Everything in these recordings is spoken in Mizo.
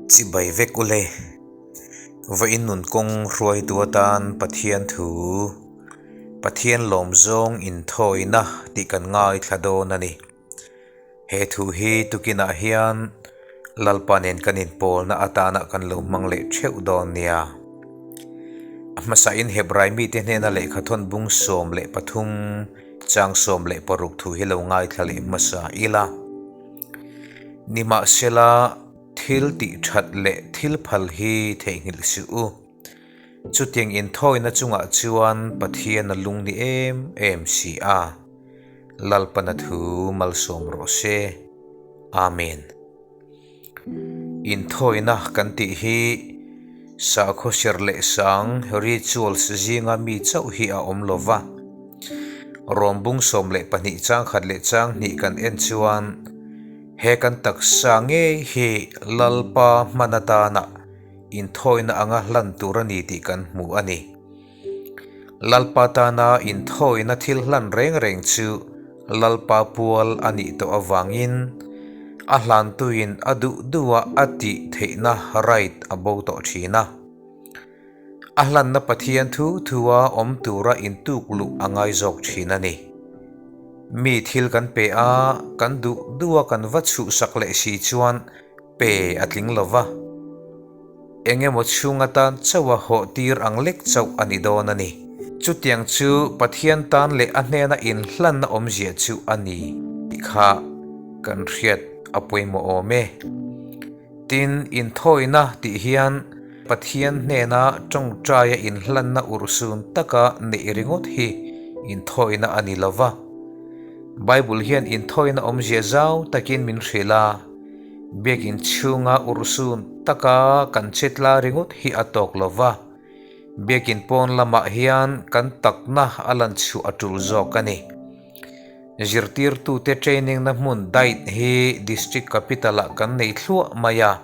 Chibai vek ule. Vawiin nun kawng hruaitu atan Pathian thu, Pathian lawm zawng inthawina tih kan ngaithla dawn a ni. He thu hi tukinah hian Lalpa nen kan inpawlna atana kan lo hmang leh theuh dawn nia. A hmasain Hebrai mite hnena lehkha thawn bung 13 chang 16 thu hi lo ngaithla leh hmasa ila. Nimahsela thil tih that leh thil phal hi theihnghilh suh u. Chutiang inthawina chungah chuan Pathian a lung ni em em si a. Lalpana thu malsawm rawh se. Amen. Inthawina kan tih hi sakhaw ser leh sang, rituals, zinga mi chauh hi a awm lo va. Rawm bung 12 chang khat leh chang hnih kan en chuan he kan taksa ngei hi Lalpa hman atana inthawina anga hlan tur a ni tih kan hmu a ni. Lalpa tana inthawina thil hlan reng reng chu Lalpa pual a nih tawh avangin a hlantuin a duh duha a tih theihna right a bo tawh thin a. A hlanna Pathian thu thua awm tura intuk luh a ngai zawk thin a ni. Mi thil kan pe a, kan duh duha kan va chhuhsak leh si chuan pe a tling lo va. Eng emaw chhung atan chauha hawh tir ang lek chauh a ni dawn a ni. Chutiang chu Pathian tan leh a hnena inhlanna awmzia chu a ni tih kha kan hriat a pawimawh awm e. Tin, inthawina tih hian Pathian hnena tawngtaia inhlanna urhsun taka neih ringawt hi inthawina a ni lo va. Bible hian inthawina awmzia zau takin min hrilh a. Biakin chhunga urhsun taka kan chetla ringawt hi a tawk lo va, biakin pawn lamah hian kan takna a lan chhuah a tul zawk a ni. Zirtirtute training na hmun diet hi district capital ah kan nei thluah mai a,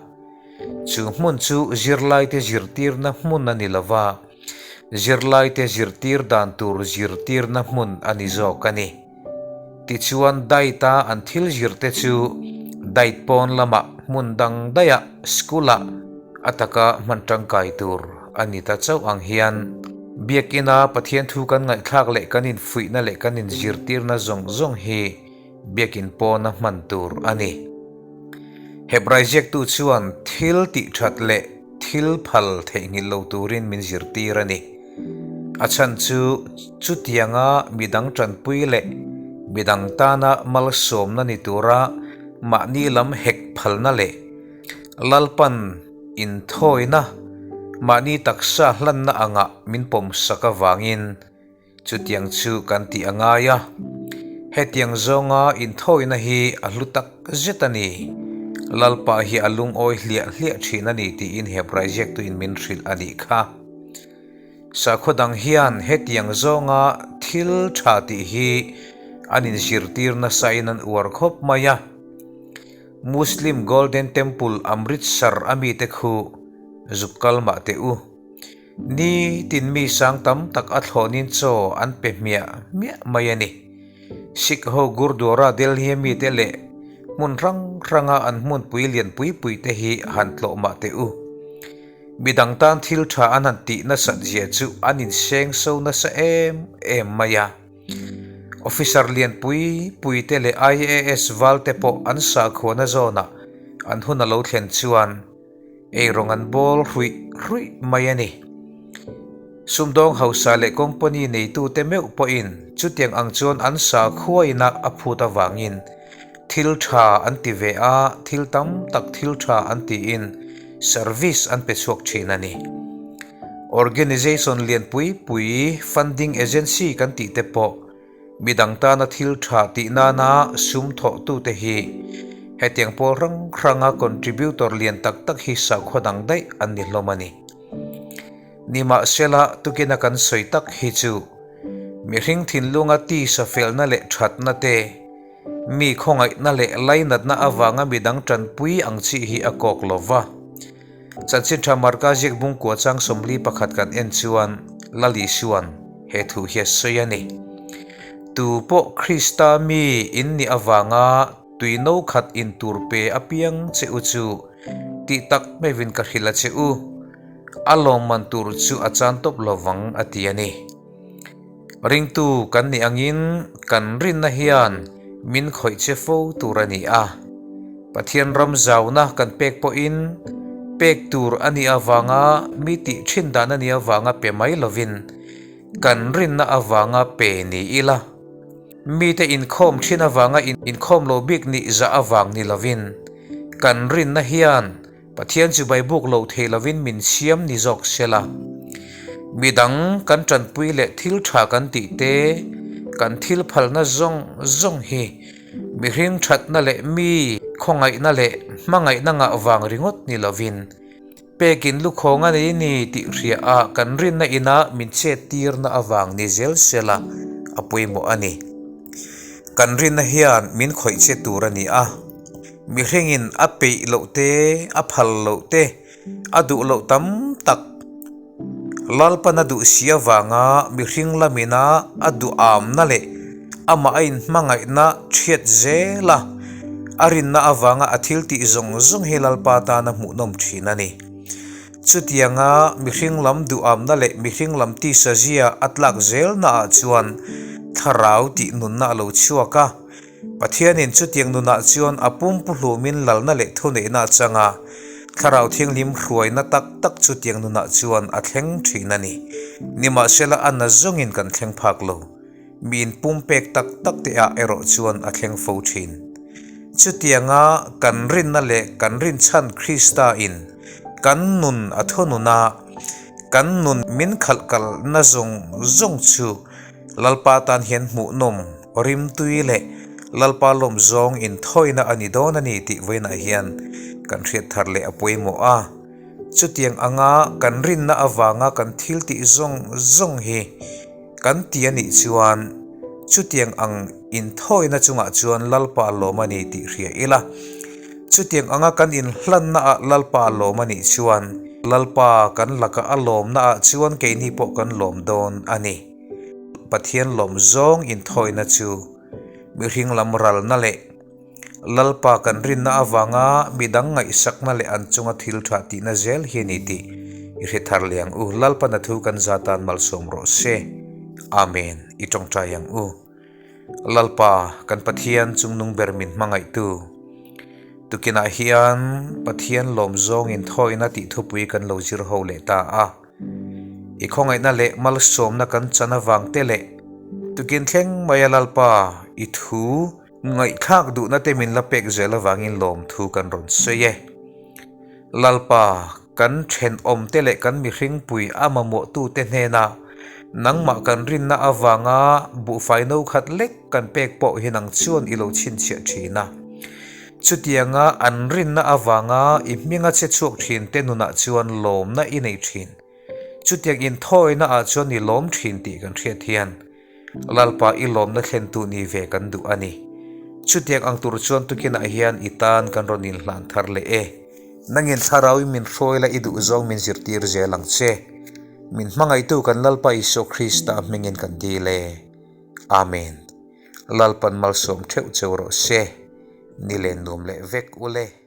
chu hmun chu zirlaite zirtirna hmun a ni lo va, zirlaite zirtir dan tur zirtirna hmun a ni zawk a ni. Tichuan diet-a an thil zirte chu diet pawn lamah hmun dang daihah school-ah a taka hman tangkai tur a ni ta chauh ang hian Biakina Pathian thu kan ngaihthlak leh kan infuihna leh kan inzirtirna zawng zawng hi biakin pawna hman tur a ni. Hebrai ziaktu chuan thil tih that leh thil phal theihnghilh lo turin min zirtir a ni. A chhan chu chutianga midang tanpui leh midang tana malsawmna ni tura mahni lam hek phalna leh Lalpan inthawina mahni taksa hlanna angah min pawmsak avangin Chutiang chu kan tih a ngai a, hetiang zawnga inthawina hi a hlu tak zet a ni. Lalpa hi a lungawi hliah hliah thin a ni tiin Hebrai ziaktuin min hrilh a nih kha. Sakhaw dang hian hetiang zawnga thil tha tih hi an inzirtir nasain an uar khawp mai a. Muslim Golden Temple Amritsar a mite khu zuk kal mah teh u. Ni tin mi sang tam tak a thlawnin chaw an pe hmiah hmiah mai a ni. Sikh ho Gurdwara Delhi a mite leh hmun hrang hranga an hmunpui lian pui pui te hi han tlawh mah teh u. Midang tan thil tha an han tih nasat zia chu an inseng so nasa em em mai a. Officer lian pui pui te leh IAS val te pawh an sakhuana zawnah an hun a lo thlen chuan Eirawng an bawl hruih hruih mai a ni. Sumdawng hausa leh company neitute meuh pawhin chutiang ang chuan an sakhuaina a phut avangin thil tha an ti ve a, thil tam tak thil tha an tiin service an pe chhuak thin a ni. Organisation lian pui pui funding agency kan tih te pawh Midang tana thil tha tih nana sum thawhtute hi hetiang pawl hrang hranga contributor lian tak tak hi sakhaw dang daih an ni hlawm a ni. Nimahsela, tukina kan sawi tak hi chu mihring thinlunga tisa felna leh thatna te, mi khawngaihna leh lainatna avanga midang tanpui ang chi hi a kawk lo va. Chanchin tha Marka ziak bungkua chang 41 kan en chuan Lal Isua'n he thu hi a sawi a ni. Tu pawh Krista mi in nih avanga tui no khat in tur pe apiang che u chu Tih tak meuhin ka hrilh a che u, a lawmman tur chu a chan tawp lo vang a ti a ni. Ringtu kan nih angin kan rinna hian min khawih che fo tur a ni a. Pathian ram zauna kan pek pawhin pek tur a nih avanga mi tih thin dan a nih avanga pe mai lovin kan rinna avanga pe ni ila. Mite inkhawm thin avanga inkhawm lo bik nih zah avang ni lovin kan rinna hian Pathian chu baibuk lo thei lovin min siam ni zawk se la. Midang kan tanpui leh thil tha kan tih te, kan thil phalna zawng zawng hi mihring thatna leh mi khawngaihna leh hmangaihna ngah vang ringawt ni lovin pekin lukhawng a nei ni tih hria a kan rinna ina min chet tirna avang ni zel se la a pawimawh a ni. Kan rinna hian min khawih che tur a ni a. Mihringin a peih loh te, a phal loh te, a duh loh tam tak Lalpan a duh si avanga mihring lamina a duhamna leh amah a inhmangaihna thiat zel a, a rinna avanga a thil tih zawng zawng hi Lalpa tana hmuhnawm thin a ni. Chutianga mihring lam duhamna leh mihring lam tisa zia a tlak zelnaah chuan thlarau tih nunna a lo chhuak a. Pathianin chutiang nunah chuan a pumpu hlumin lalna leh thuneihna a chang a, Thlarau Thianghlim hruaina tak tak chutiang nunah chuan a thleng thin a ni. Nimahsela a na zawngin kan thleng phak lo. Miin pumpek tak tak te ah erawh chuan a thleng fo thin. Chutianga kan rinna leh kan rinchhan Krista in kan nun a thunun a, kan nun min khalh kalna zawng zawng chu Lalpa tan hian hmuhnawm, rimtui leh Lalpa lawm zawng inthawina a ni dawn a ni tih vawiinah hian kan hriat thar leh a pawimawh a. Chutiang anga kan rinna avanga kan thil tih zawng zawng hi kan ti a nih chuan chutiang ang inthawina chungah chuan Lalpa lawm a ni tih hria ila. Chutiang anga kan inhlanna ah Lalpa lawm a nih chuan Lalpa kan laka a lawmna ah chuan keini pawh kan lawm dawn a ni. Pathian lawm zawng inthawina chu mihring lam ralna leh Lalpa kan rinna avanga midang ngaihsakna leh an chunga thil tha tihna zel hi a ni tih i hre thar leh ang u. Lalpa na thu kan za tan malsawm rawh se. Amen. I tawngtai ang u. Lalpa, kan Pathian chungnung ber min hmangaihtu. Tukinah hian Pathian lawm zawngin thawina tih thupui kan lo zir ho leh ta a. I khawngaihna leh malsawmna kan chan avang te leh tukin thleng mai a Lalpa, i thu ngaihthlak duhna te min la pek zel avangin lawmthu kan rawn sawi e. Lalpa, kan thenawmte leh kan mihringpui a mamawhtute hnena nangmah kan rinna avanga buhfai no khat lek kan pek pawh hi nang chuan i lo chhinchhiah thin a. Chutianga an rinna avanga i hminga che chhuak thinte nunah chuan lawmna i nei thin. Chutiang inthawina ah chuan i lawm thin tih kan hriat hian Lalpa i lawmna thlentu ni ve kan duh a ni. Chutiang ang tur chuan tukinah hian i tan kan rawn inhlan thar leh e. Nangin thlarauin min hruai la i duh zawng min zirtir zel ang che. Min hmangaihtu kan Lalpa Isua Krista hmingin kan dil e. Amen. Lalpan malsawm theuh cheu rawh se. Ni len nuam leh vek ule.